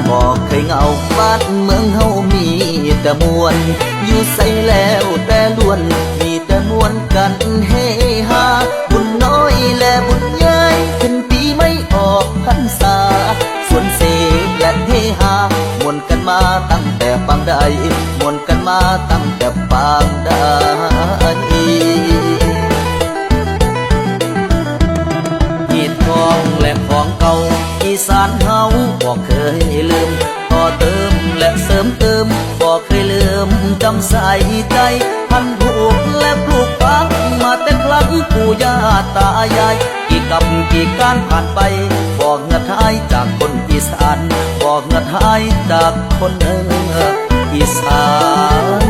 ບໍ່ເຄີຍເຫງົາ ບ້ານເມືອງເຮົາມີແຕ່ມ່ວນ ຢູ່ໃສແລ້ວແຕ່ລ້ວນ ມີແຕ່ມ່ວນກັນເຮຮາ ບຸນນ້ອຍແລະບຸນໃຫຍ່ ຂຶ້ນປີໃໝ່ອອກພັນສາ ຊວນເສແລະເຮຮາ ມ່ວນກັນມາຕັ້ງແຕ່ປາງໃດ ມ່ວນກັນມາຕັ້ງແຕ່ປາງໃດ. ຮີດຄອງແລະຂອງເກົ່າ ອີສານເຮົາບໍ່ເຄີຍລືມ ຕໍ່ເຕີມແລະເສີມເຕີມ ບໍ່ເຄີຍລືມຈຳໃສ່ໃຈ ພັນຜູກແລະປູກຝັງ ມາແຕ່ຄັ້ງປູ່ຍ່າຕາຍາຍ ກີ່ກັບກີ່ການຜ່ານໄປ ບໍ່ເຫືອດຫາຍຈາກຄົນອີສານ ບໍ່ເຫືອດຫາຍຈາກຄົນອີສານ.